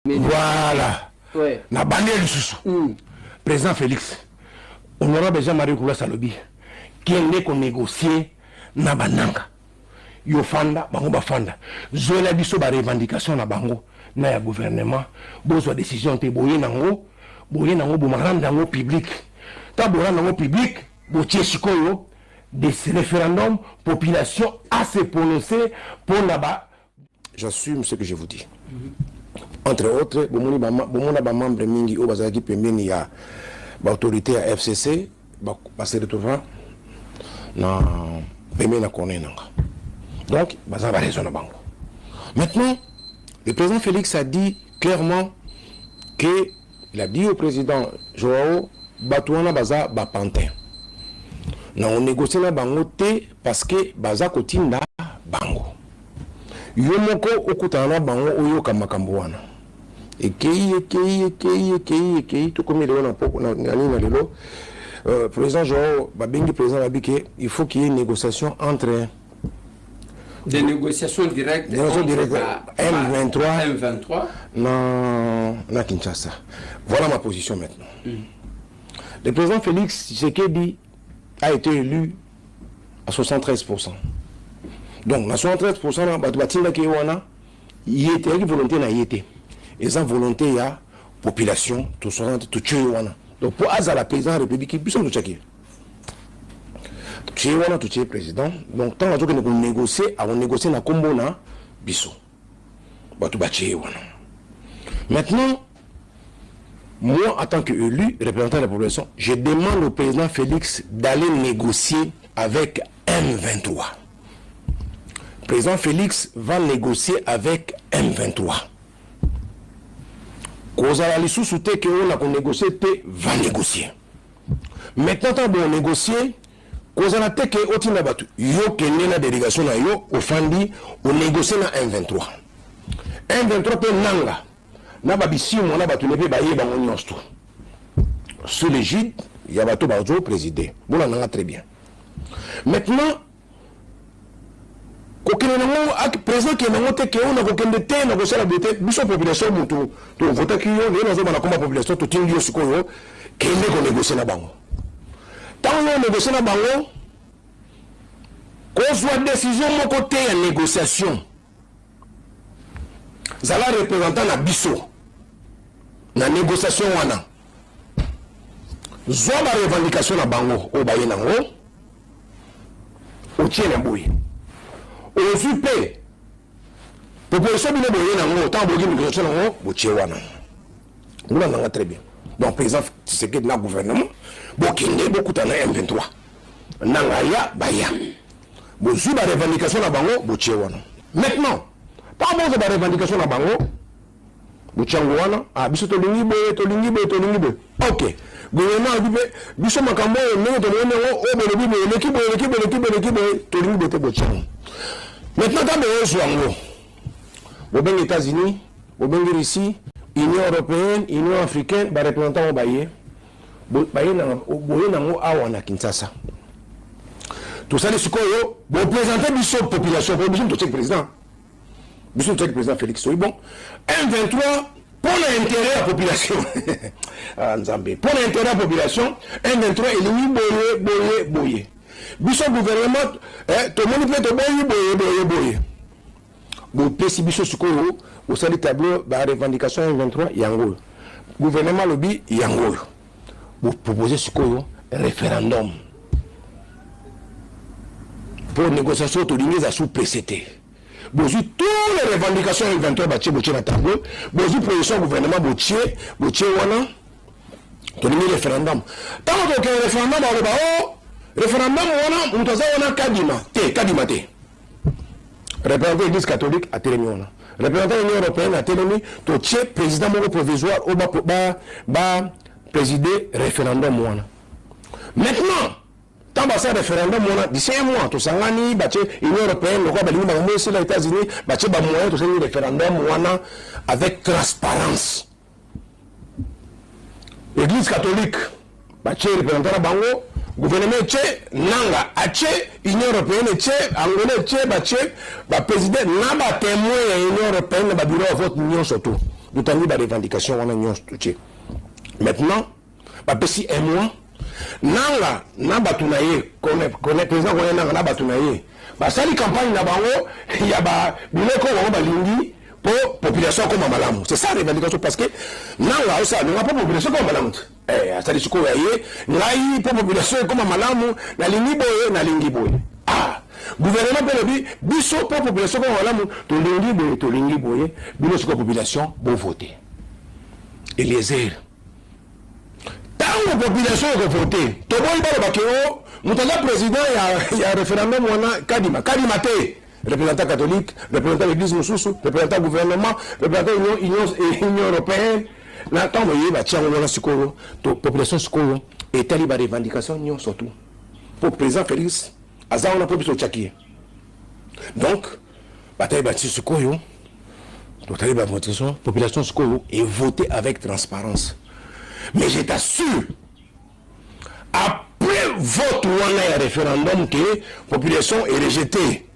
Voilà. Ouais. Na bandi lisusu. Président Félix, honorable Jean-Marie Koulas alobi kende konégocier na bananga. Yo fanda, bango bafanda. Zwela biso ba revendication na bango na ya gouvernement. Bozwa décision te, boye nango, boye nango, bomaranda yango public. Ta boranda yango public, botie sikoyo des référendums, population à se prononcer pour na ba. J'assume ce que je vous dis. Entre autres, bomoni bomona bamembre mingi oyo bazalaki pembeni ya baautorité ya FCC base retrouva na pembeni na Corneille Nanga. Donc baza baraison na bango. Maintenant, le président Félix a dit clairement que il a dit au président Joao: bato wana baza bapantin na onégocie na bango te, parce que baza kotinda bango. Yo moko okutana na bango, oyoka makambo wana. Ekei, ekei, ekei, ekei, ekei, tokomi lelo na nini na lelo. Président Joao babengi président, babi ke il faut qu'il y ait une négociation entre Des négociations directes. Négociations entre directes, M23. M23. Na Kinshasa. Voilà ma position maintenant. Le président Félix Tshisekedi a été élu à 73%. Donc na 73% na bato batindaki ye wana, ye te, eyaki volonté na ye te, eza volonté ya population. To 60 totie ye wana. Donc mpo azala président ya République, biso totiaki ye, totie ye wana, totie ye président. Donc ntango azokende konégocie, akonégocie na nkombo na biso bato batie ye wana. Maintenant, moi, en tant qu'élu représentant de la population, je demande au président Félix d'aller négocier avec M23. Président Félix va négocier avec M23. Kozala lisusu te ke oyo na konégocie te. Va négocier. Maintenant, ntango bonégocier, kozala te ke otinda bato. Yo kende na délégation na yo, ofandi, onégocie na M23. M23 mpe nanga na babisimo na bato ne mpe baye bango nyonso to sous l'égide ya bato bazo présider. Bolandanga très bien. Maintenant, kokende nango, président kende nango te ke oyo na kokende te, na kosala boye te. Biso population motu tovotaki yo. Lelo nazobana komba population, totindi yo sikoyo, kende konégocie na bango. Ntango yo onégocie na bango, kozwa décision moko te ya négociation. Zala représentant na biso na négociation wana. Zwa barevendication na bango oyo baye nango, otie na boye. Ozwi mpe proposition bino boye nango, ntango boyoki négociation nango, botie wana. Ngolandanga très bien. Donc président Tshisekedi na gouvernement bokende bokutana na M23, nanga ya baya, bozwi barevendication na bango, botie wana. Maintenant, ntango bozwa barevendication na bango, botie yango wana: ah, biso tolingi boye, tolingi boye, tolingi boye. Ok, gouvernement alobi mpe: biso makambo oyo ndenge tomoni yango, oyo bolobi boye eleki boye, eleki boye, eleki boye, eleki boye, tolingi boye te. Botie yango. Maintenant, ntango boyozwa yango, bobengi États-Unis, bobengi Russie, Union européenne, Union africaine, bareprésentant oyo baye, boye nango awa na Kinshasa. Tosali sikoyo, boprésente biso population, po biso totiaki président, biso totiaki président Félix. Soki bon, M23, mpo na intérêt ya population, ah, Nzambe, mpo na intérêt ya population, M23 elingi boye, boye, boye. Biso gouvernement tomoni mpe toboyi boye, boye, boye. Bopesi biso sikoyo, osali tableau barevendication ya M23, yango oyo gouvernement alobi, yango oyo bopropose. Sikoyo référendum mpo négociation oyo tolingi eza sous pressé te. Bozwi tous les revendications ya M23, batie, botie na tableau. Bozwi position ya gouvernement, botie, botie wana. Tolingi référendum. Ntango tokende référendum, baloba o référendum wana moto aza wana kadima te, kadima te. Représentant Église catholique atelemi wana, représentant Union européenne atelemi. Totie président moko provisoire oyo ba présider référendum wana. Maintenant, ntango basala référendum wana, d'ici un mois tosangani, batie Union européenne lokola balingi makambo esila, États-Unis batie bamoyen, tosali référendum wana avec transparence. Église catholique batie représentant na bango, gouvernement etie, nanga atie, Union européenne etie, Angola etie, batie baprésident na batémoin ya Union européenne na babureau ya vote nyonso. To Totangi barevendication wana nyonso, totie. Maintenant bapesi un mois. Nanga na bato na ye, président Kone Nanga na bato na ye, basali campagne na bango ya biloko bango balingi mpo population akoma malamu. C'est ça revendication, parce que Nanga osala ndonga mpo population akoma malamu te. Asali sikoyo ya ye: ngai mpo population ekoma malamu, nalingi boye, nalingi boye. Ah, gouvernement mpe lobi: biso mpo population ekoma malamu, tolingi boye, tolingi boye. Bino sikoyo population, bovote. Eliezer, ntango population ekovote, toboyi balobaki o moto aza président ya référendum wana Kadima. Kadima te, représentant catholique, représentant l'église mosusu, représentant gouvernement, représentant Union européenne. Na ntango ye batia yango wana, sikoyo to population sikoyo etali barevendication nyonso tu, mpo président Félix aza wana mpo biso otiaki ye. Donc batali bati sikoyo, totali barevendication, population sikoyo evote avec transparence. Mais je t'assure, après vote wana ya référendum ke population est rejetée,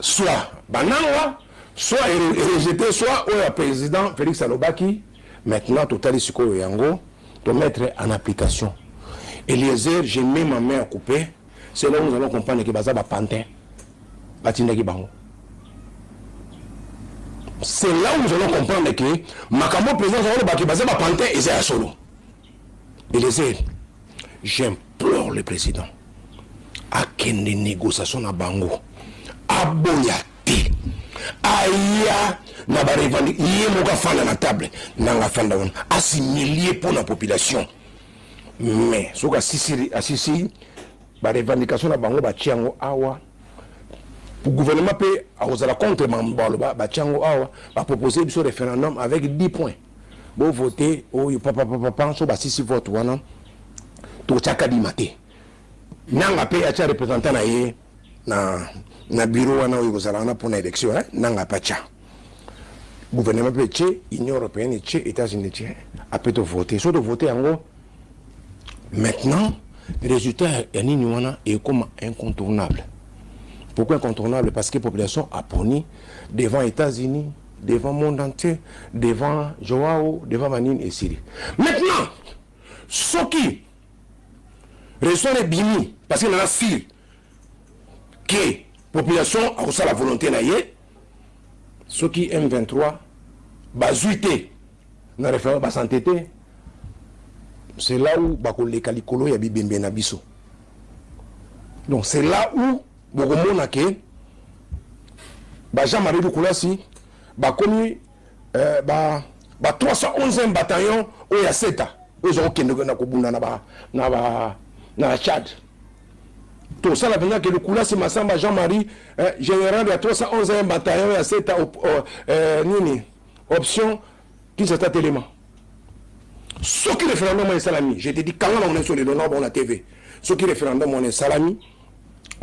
soit bananga, soit rejeté, soit oyo ya président Félix alobaki, maintenant totali sikoyo yango, tomettre en application. Eliezer, je mets ma main à couper, c'est là où nous allons comprendre ke baza bapantin, batindaki bango. C'est là où nous allons comprendre que makambo président alobaki, baza bapantin, eza ya solo. Eliezer, j'implore le président akende négociation na bango, aboya te, aya na barevendique ye moko, afanda na table nanga, afanda wana, asimilie mpo na population. Mais soki asisi barevendication na bango, batia yango awa, gouvernement mpe akozala contre. Baloba batia yango awa, bapropose biso référendum avec 10 points, bovote oyo papapapapa. So basisi vote wana, tokotia Kadima te, Nanga mpe atia représentant na ye na bureau wana oyo kozala wana mpona élection. Nanga mpe atya, gouvernement mpe etie, Union européenne etie, États-Unis etie. Ape tovote. So tovote yango, maintenant résultat ya nini wana ekoma incontournable. Pourquoi incontournable? Parce que population aponi devant États-Unis, devant monde entier, devant Joao, devant manini, esili. Maintenant soki résultat ebimi, parce que nana sûr ke population akosala volonté na ye, soki M23 bazwi te na référendum, basante te, c'est là où bakoleka likolo ya bibembe na biso. Donc c'est là où bokomona ke bajean Marie Lukulasi bakomi ba 311e bataillon oyo ya seta, oyo eza kokende na kobunda na Tchad. Tosala mpenza ke Lukulasi Masamba Jean Marie, général ya 311e bataillon ya seta, nini, option Kinshasa telema. Soki référendum wana esalami, je te dis, kanga bango nyonso lelo na bango na TV, soki référendum wana esalami,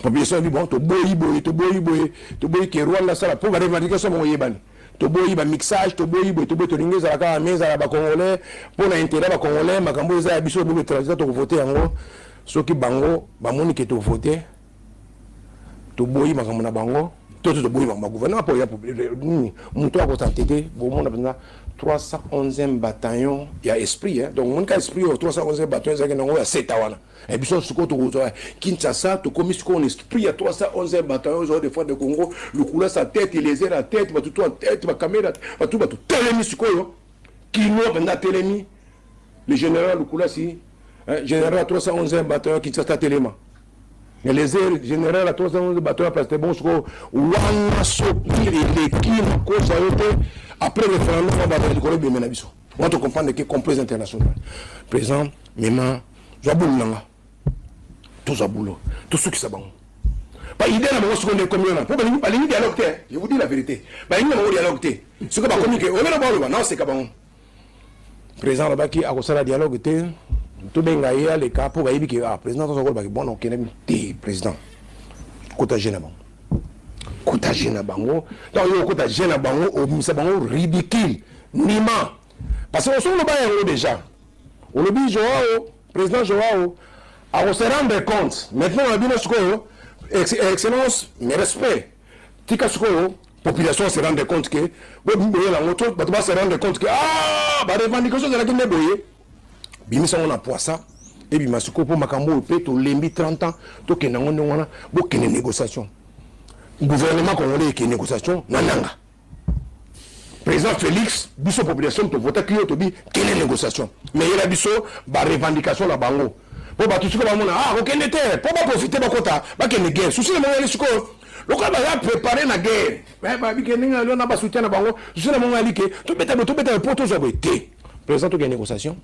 population ebi: bon, toboyi boye, toboyi boye, toboyi ke Rwanda asala mpo barevendication bango eyebani, toboyi bamixage, toboyi boye, toboyi, tolingi ezala kaka me ezala bacongolais mpo na intérêt bacongolais, makambo eza ya biso bobe transit, tokovote yango. Soki bango bamoni ke tovote, toboyi makambo na bango, to toboyi makambo ya gouvernement mpo ya nini, moto akotante te. Bomona mpenza 311e bataillon ya esprit, hein? Donc monika esprit oyo 311e bataillon ezalaki nango ya seta wana. E biso sikoyo tokozwa Kinshasa, tokomi sikoyo na esprit ya 311e bataillon oyo défense de Congo, Lukula sa tête, Eliezer ya tête, bato to en tête, bakamera, bato telemi sikoyo, kino mpenza telemi, le général Lukulasi, général ya 311e bataillon Kinshasa telema, Eliezer, général ya 311 bataillon ya place. Bon, sikoyo wana soki eleki na kosa yo te, après référendum bato likolo ebeme na biso wana, tocomprendre ke complexe international. Président, mema, zwa bulu nanga, tozwa bulo, tosukisa bango ba idée na bango. Sikoyo nde ekomi wana mpo balingi dialogue te. Je vous dis la vérité, balingi na bango dialogue te. Soki bakomi ke obena baloba, naoseka bango. Président alobaki akosala dialogue te, tobenga ye aleka, mpo bayebi ke ah, président toza kolobaki bon, okende te. Président, kota jeu na bango, kota jeu na bango. Ntango yo okota jeu na bango, obimisa bango ridicule ndima, parce que osoki oloba yango déjà, olobi Joao, président Joao akose rendre compte. Maintenant na bino sikoyo, excellence, mes respect, tika sikoyo. Population se rendre compte que boyela yango to bato ba se rendre compte que ah, barevendication ezalaki nde boye. Bimisa yango na poisa, ebima sikoyo, mpo makambo oyo mpe tolembi 30 ans, tokende yango ndenge wana. Bokende négociation, gouvernement congolais eke négociation na Nanga. Président Félix, biso population tovotaki yo, tobi kende négociation, mais yela biso barevendication na bango, mpo bato sikoyo bamona, ah, kokende te mpo baprofite, bakota, bakende guerre. Souci na bango yali sikoyo, lokola baza préparé na guerre, babike ndenge alo na basoutien na bango. Souci na bango yali ke tobeta boye, tobeta boye mpo tozwa boye te. Président, tokende négociation.